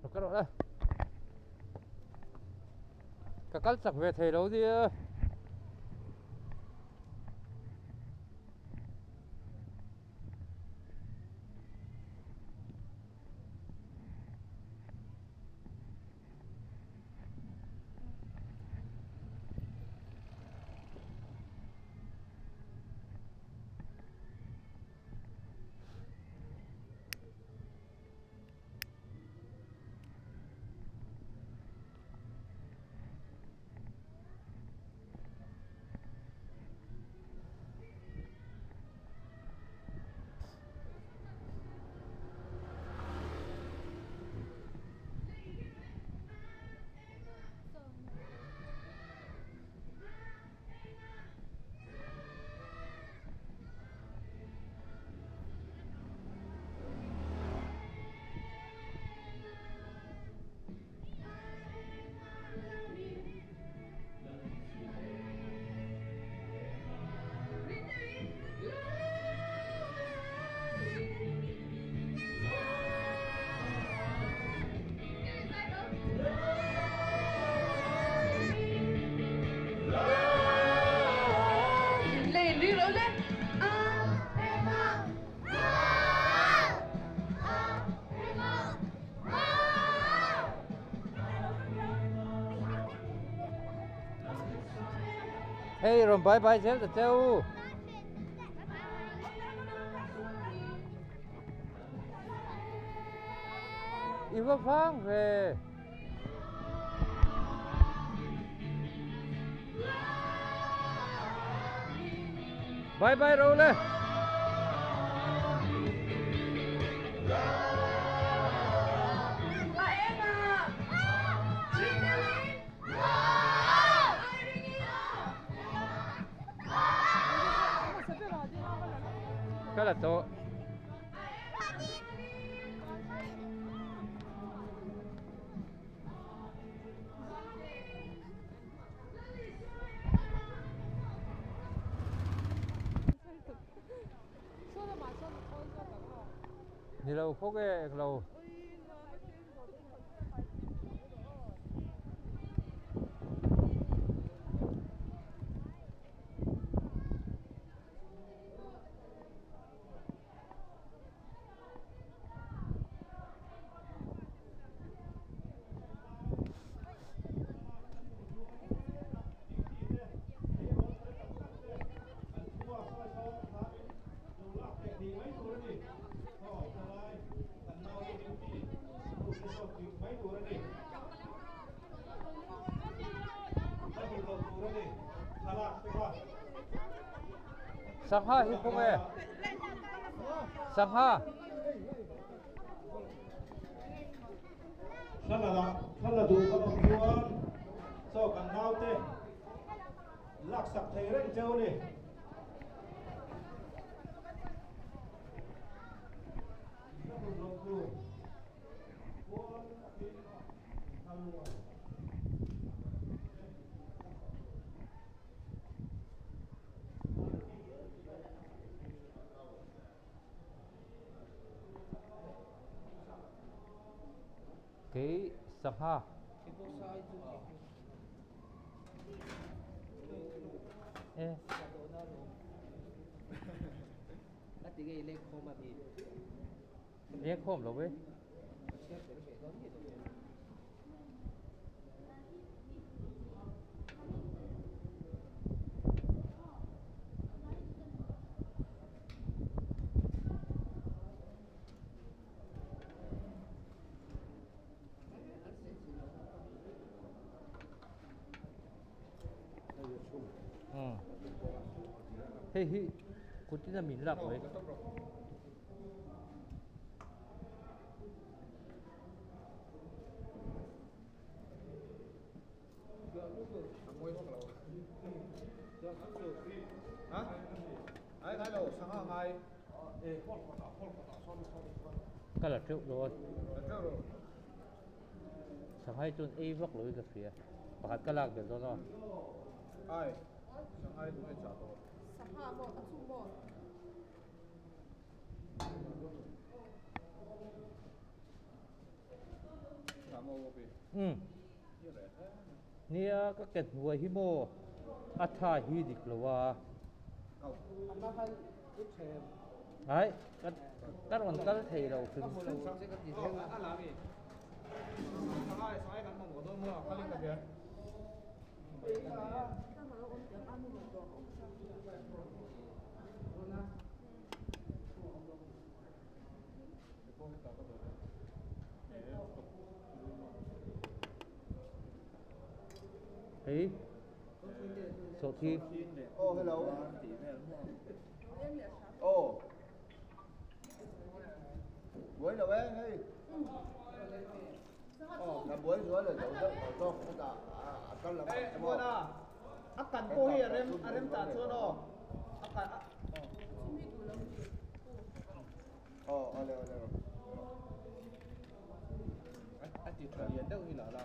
Lo kal rawh le. Ka kal chak ve thei lo nia. Hei rawn bye bye zel ta che u. I va vang ve. Bye bye ro le. Ka la tawh. Ni lo khawk e ek lo. Sangha hi khaw nge? Sangha. Thla la duh kan awm chuan chaw kan naute laksak thei reng cheu a ni. Kei sangha. E. Leng khawm lo ve. Hei hi kutin a min lak mai. Ka la teuh lo a. Shanghai chuan ei vak lo in ka hria. Pakhat ka lak belh dawn a. Ai, Shanghai chu ei chah tawh. Sangha maw, a chu maw? Umm. Nia ka ke hnuai hi maw a tha hi dik lo a. Ai ka rawn kal thei lo hrim hrim. Hei sawhthing. Oh hello. Oh. Buai lo e hei. Oh, ka buai zual le zo deuh tawh zawk chutah a kal lam Eh, Muana, a kan pawh hi a rem a rem tah chuan aw. A kan a Oh, ale ale. A ti tha lian deuh hi la la.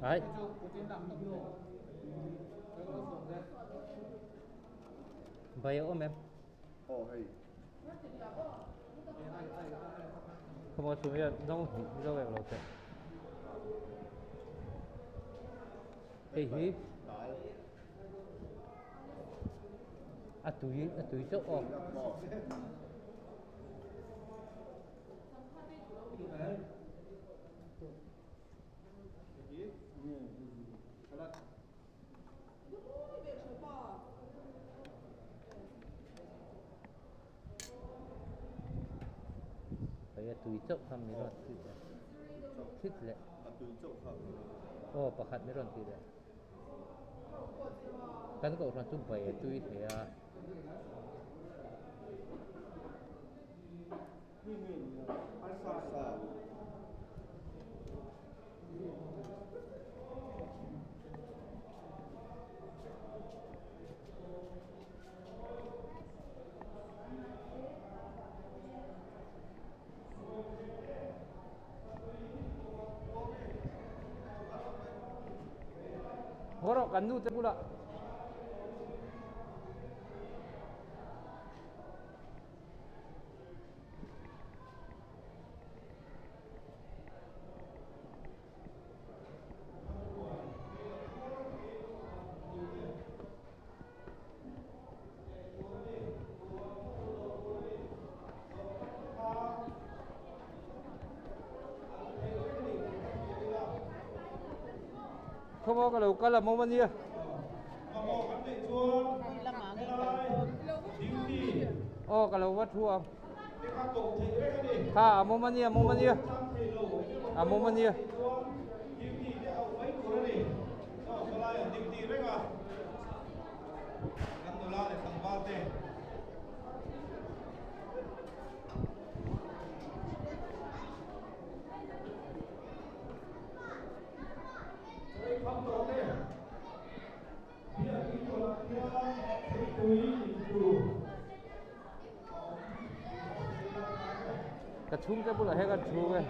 Ai. Bai a awm em? Không có xuống hiện đâu đâu em lo teh. Hei hi A tui a tui chauh aw. Hei a tui chauh kha mi rawn ti leh. Thit leh. Aw pakhat mi rawn ti leh. Kan kohhran chu bai a tui hle a. Haw rawh kan nu te bulah. Khawmaw ka lo kal a mawm ania. Aw ka lo va thu ang. Kha a mawm ania mawm ania. A mawm ania. Kan nula leh tlangval te. Chawi kham tawh te. Biak in kawlah hian thingpui in tur a awm Ka chhungte bulah hian kan thu e.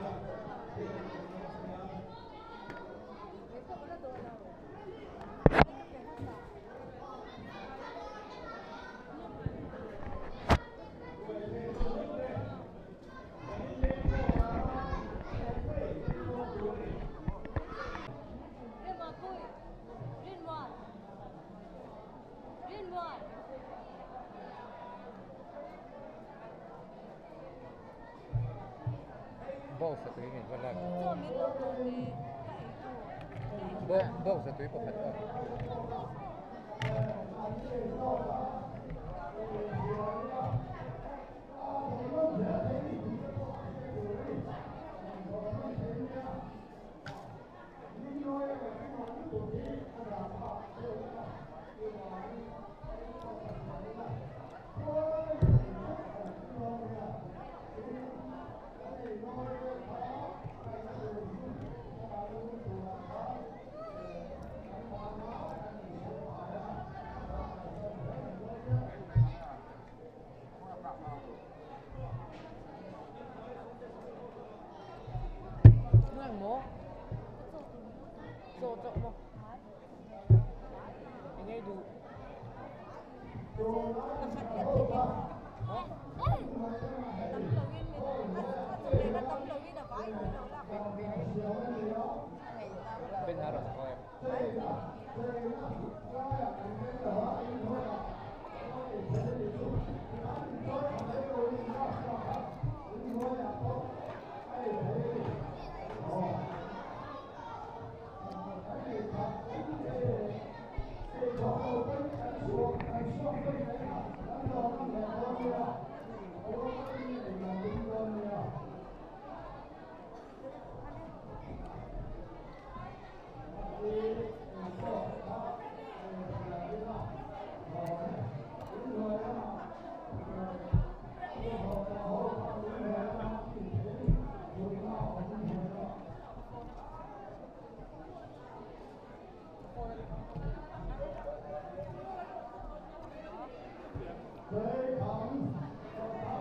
Bawngsa tui min va lak. Bawngsa tui pakhat aw.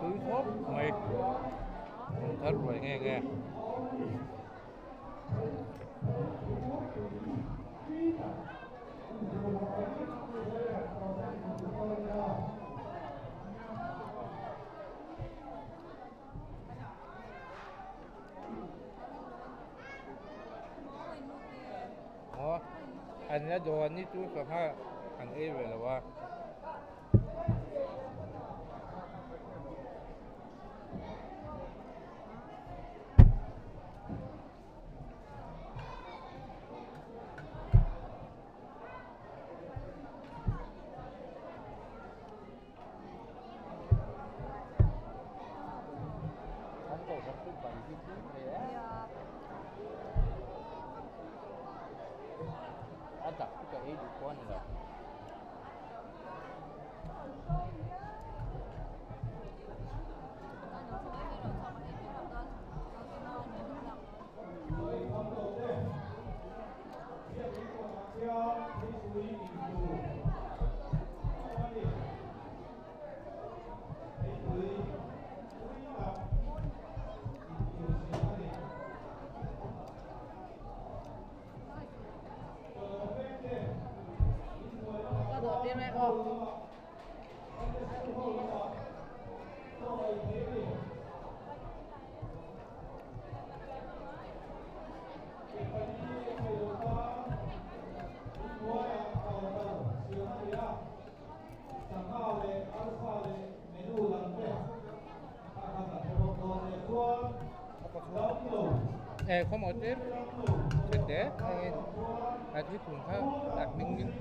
Tui khawp mai an thar ruai nge nge. Aw an la dawn ni chu sangha an ei ve lo a. An ko kan chu bai hi chu thei e. A dak chu ka ei duh pawh a ni lo. Eh, không một tiếp thực tế anh là thứ thùng khác đặt minh minh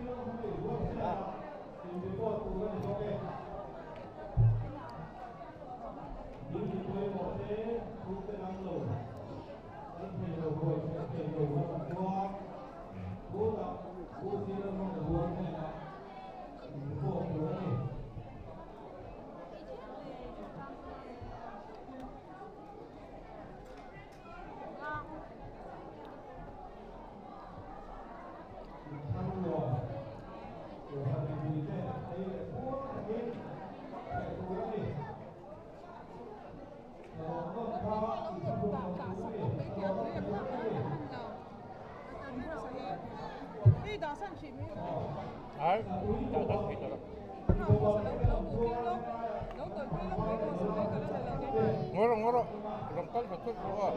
Ai, đã rất thịt rồi. Ngồi rồi, ngồi rồi. Rồng con phải thuốc rồi.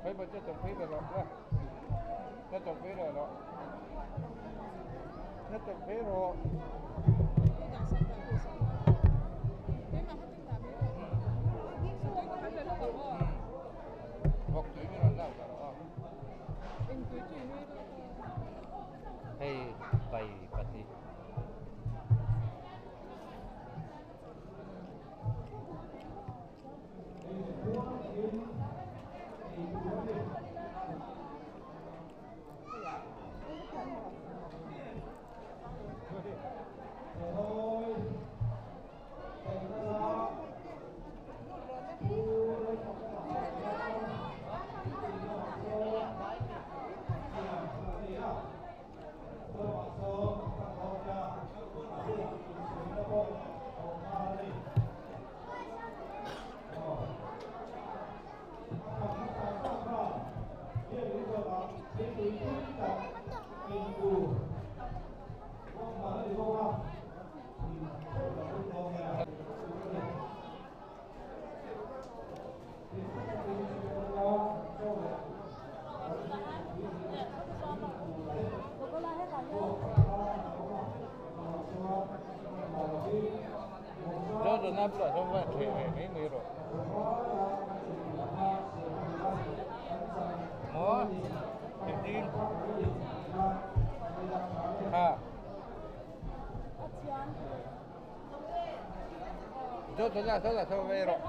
Thấy mà chứ tổng phí rồi đó. Nó tổng phí rồi đó. Nó tổng phí rồi. Vọc túi mới là rau cả đó. Hei, bai pahnih. Vena bulah sawn va thleh ve mai mai rawh. Maw? Engtin? Ha. Zo zo la zo la zo ve rawh.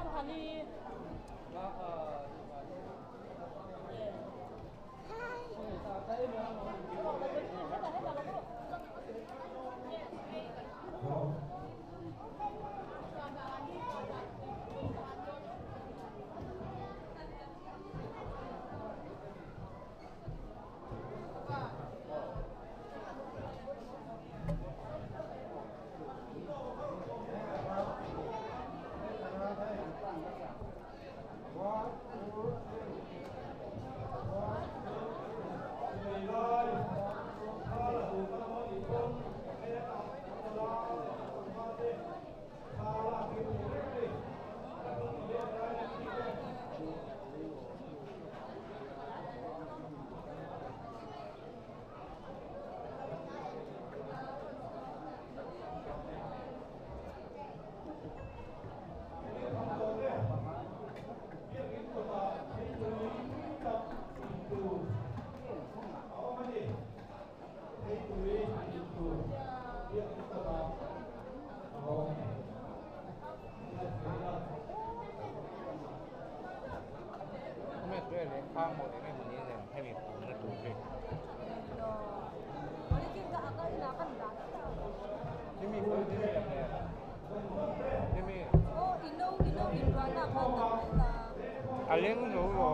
A leng zo lo.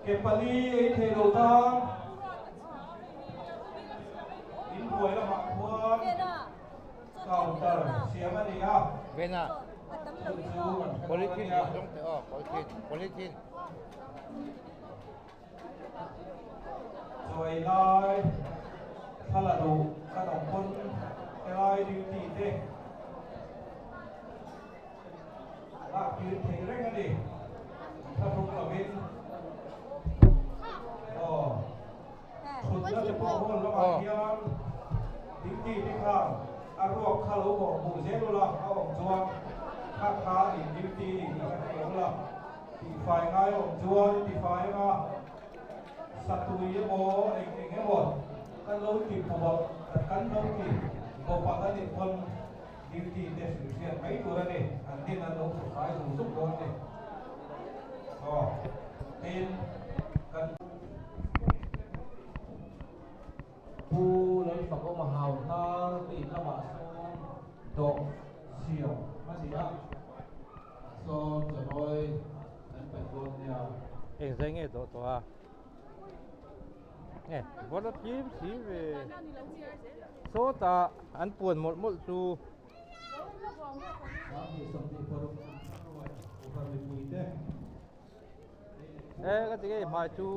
Ke pali ei thei lo tan in buai lamah khuan counter siam a ni a. Vena polythene zawng teh aw polythene polythene. Chawi lai thla la duh kan awm pawn helai duty te lak tir thei reng a ni. Thla hruk lovin aw thutna te pawh hall lamah hian duty te khan a ruak kha lo bawh hmuh zel ula a awm chuan kha kha in duty ni tih kha hre ula. Tihfai ngai awm chuan tifai anga satui emaw eng eng emaw kan lo ti bawk kan lo ti bawk ang a nih pawn duty te hrilh hriat mai tur a ni. An din an lo hru fai zung zung dawn a ni. Aw tin kan. Pu Lalfakawma hau hnar te in lamah sawn dawh siam a ni a. Sawn chanawi an paih dawn nia. Eng zai nge dawh tawh a? Nge vawt a thim si ve. Sawtah an puan mawlh mawlh chu. E ka ti ngei hmai chu.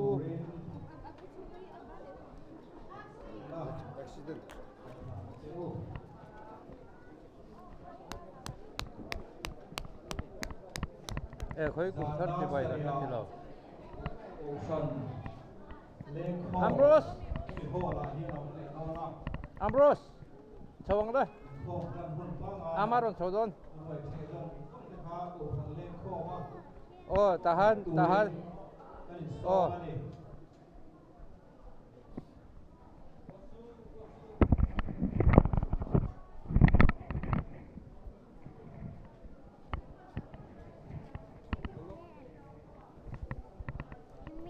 Accident. E khawi kum thar chi bai kan ti lo. Ambrose Ambrose chho ang le ama rawn chho dawn aw tahan tahan aw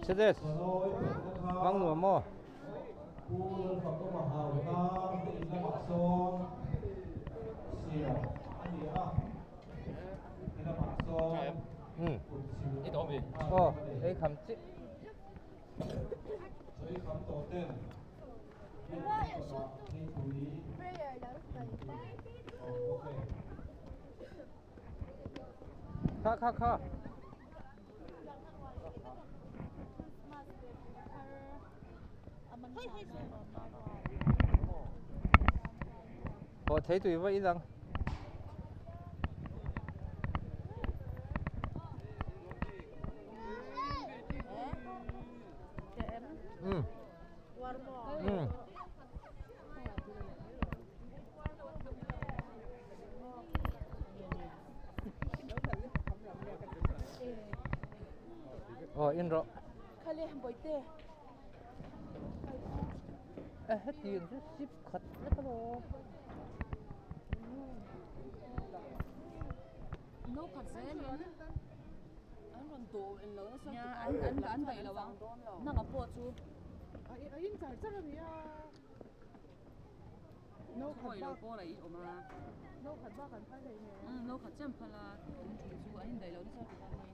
Sedes, hmang nuam maw? Aw, ei kham chi. Kha kha kha. Aw thei tui va inang. In rawh. Khale Bawihte. E hetiang chu sip khat lek alawm. No khat zel in an rawn dawh en lo nasa an an an daih lo ang nanga pawh chu. A in char char a nia. No khat bak pawh a in awm a. No khat bak an phal thei nen. No khat chiah an phal a an ṭum chu an indaih lo nasa ti khan in.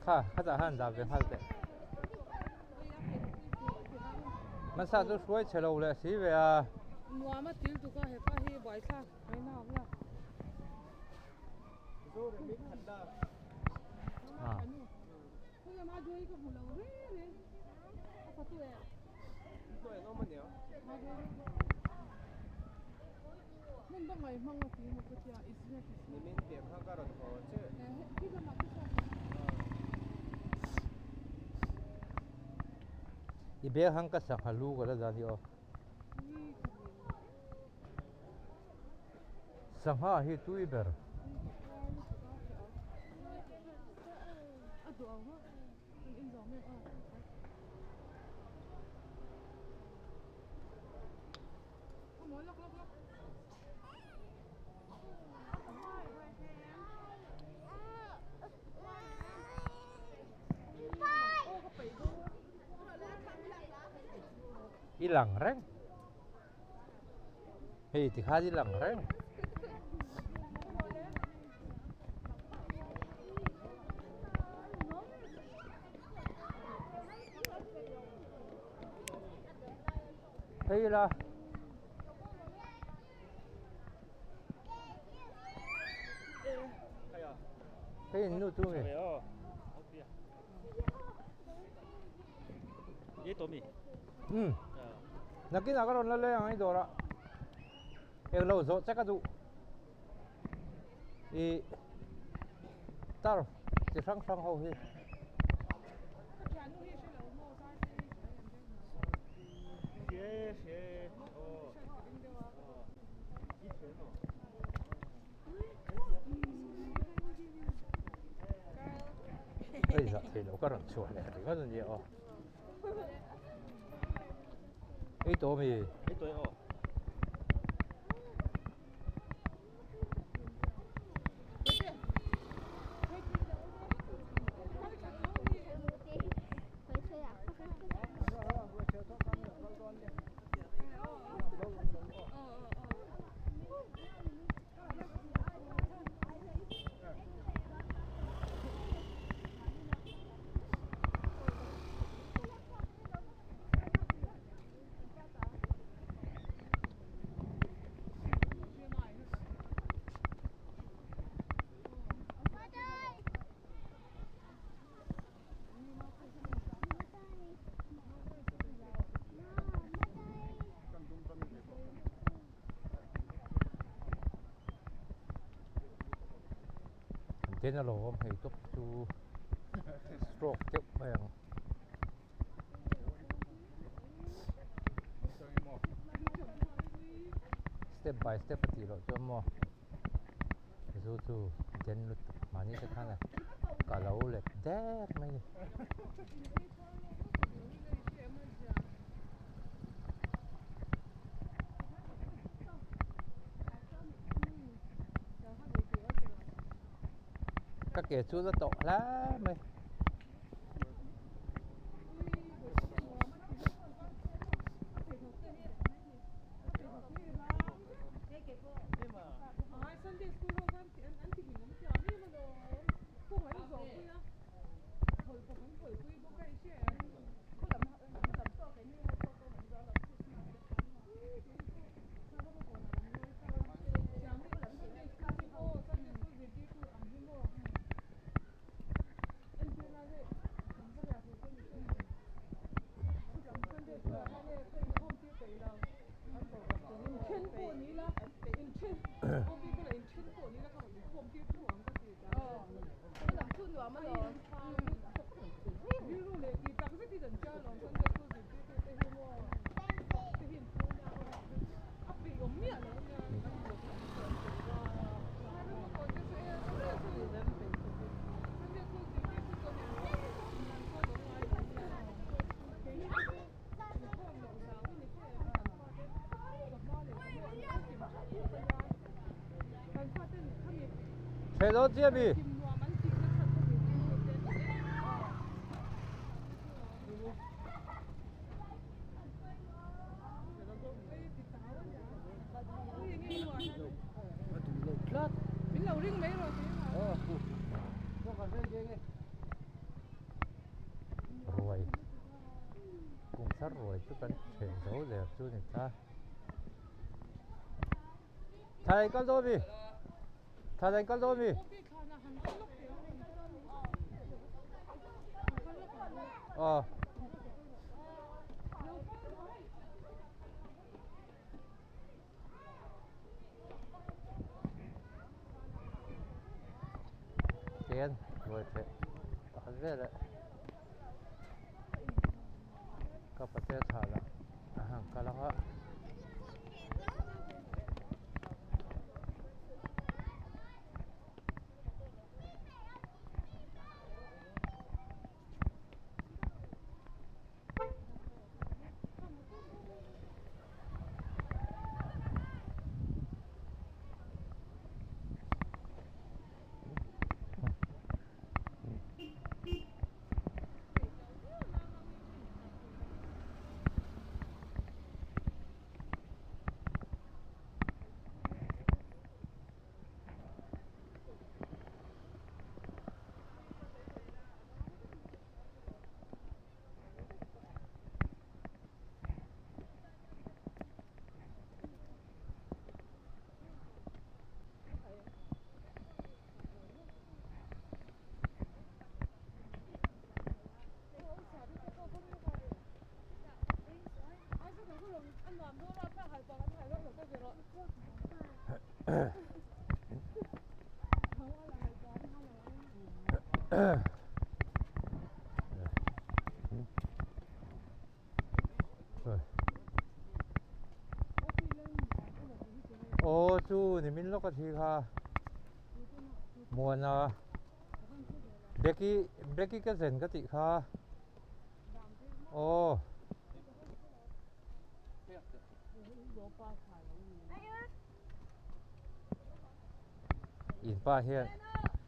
Kha khatah khan dah ve nghal teh. Hmasa chu hruai chhe lo leh si ve a. Nuam a til tuk a hepa hi buaithlak mai na awm lo. I bag hang ka sangha lu ka la dan hi aw. Sangha hi tui ber. I lang reng. Hei tikhan i lang reng. Hei la. Hei nu tu nge. Um. Nakinah ka rawn la leng ang i dawrah. Englo zawh che ka duh. I turf chi hrang hrang ho hi. Hei zah theih loh ka rawn chhuah leh ringawt a nia aw. Ei tawh ami? Ei tawh e aw. Den a lo awm hei tawp chu stroke deuh mai ang. Step by step a tih loh chuan maw zu chu den lutuk mahni te khan a ka lo let dek mai a ni. Ka ke chu la tawh hle mai. Theh dawn chiah mi? Ruai kum thar ruai chu kan theh zo der chu ni ta. Thla in kal dawn mi? Thla in kal dawn mi? Aw. Tian ruai theh pakhat vel eh ka patea thla lah a han kal ang a. Aw chu nimin lawk a thi kha Muana Becky Becky ka zen ka tih kha aw. In pa hian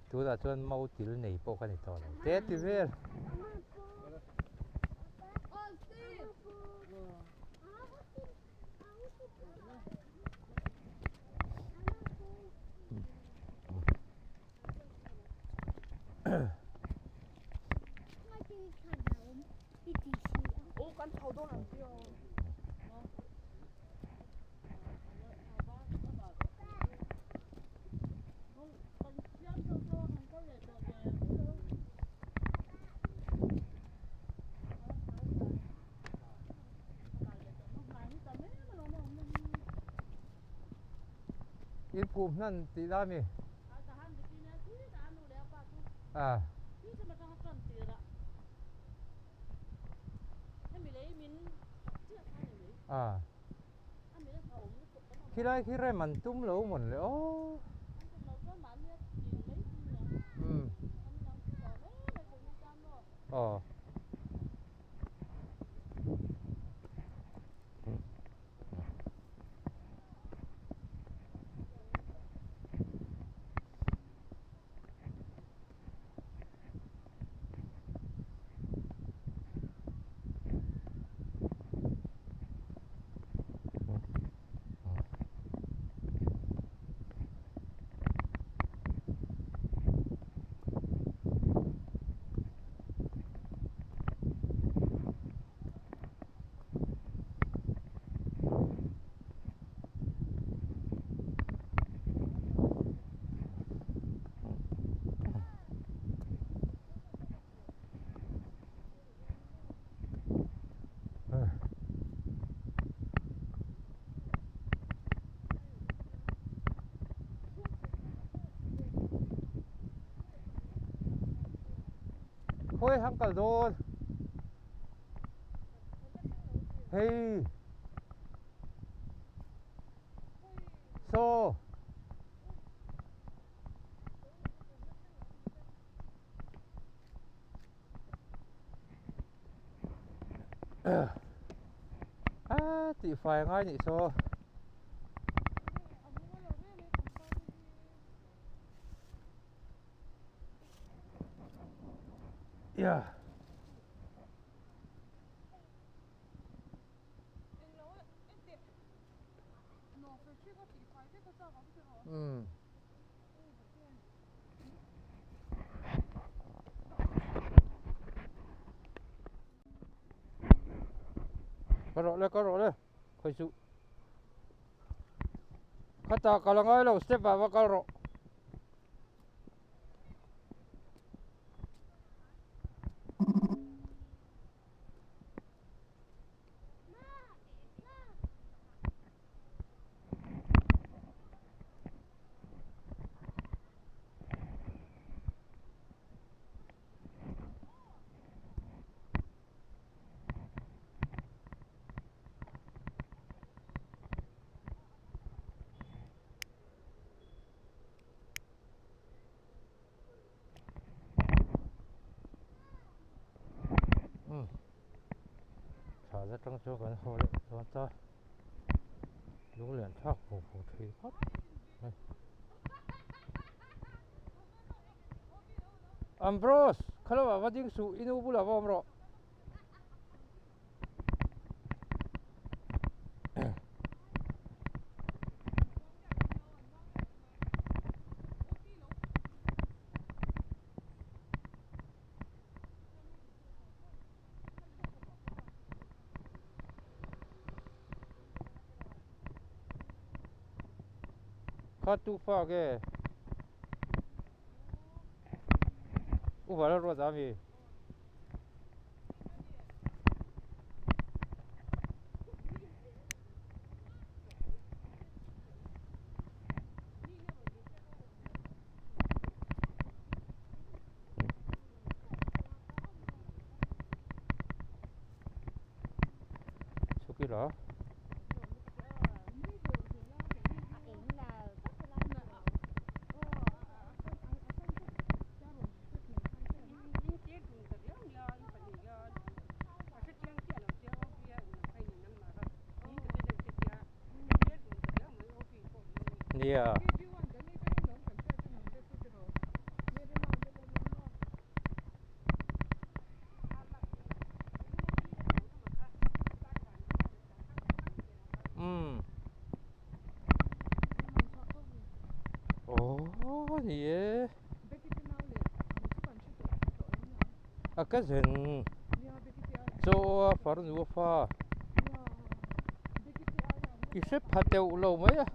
tunah chuan mau til nei pawh ka ni tawh lo te ti vel. In phum hnan tih la mi? A. A. Khilai khi rem an tum lo mawn le aw. Umm. Aw. Khawi hang kal dawn hei saw A tih fai a ngai nih saw. Yeah. Umm. Ka rawh le ka rawh le khawi suh khatah kal a ngai lo step ah va kal rawh. Umm thla atang chuan kan haw leh dawn ta lunglen thlak hmuh hmuh thei khawp mai Ambrose khalamah va ding suh i nu bulah va awm rawh. Kha tu fa nge u vala ruat a mi. Chhuk ila. Nia. Umm. Aww ni e. A ka zen chaw a farnu a fa. I hre pha teuh lo mai a.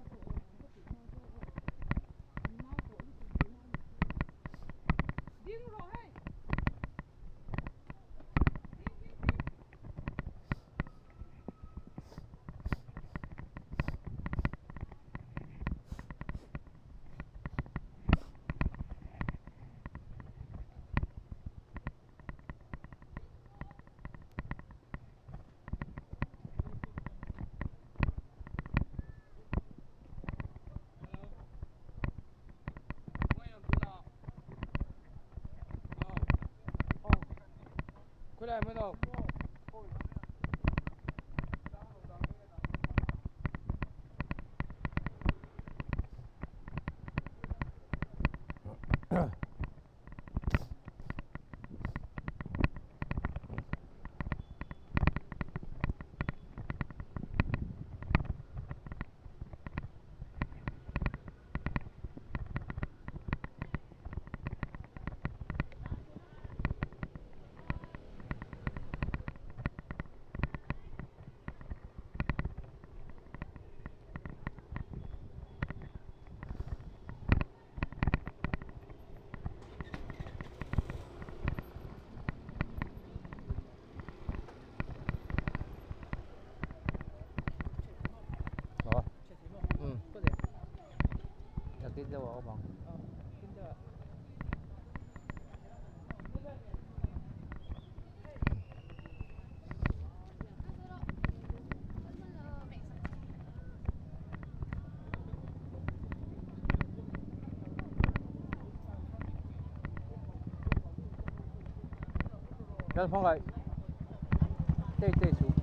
Nakin deuh a awm ang. Kan hmangaih tei tei suh.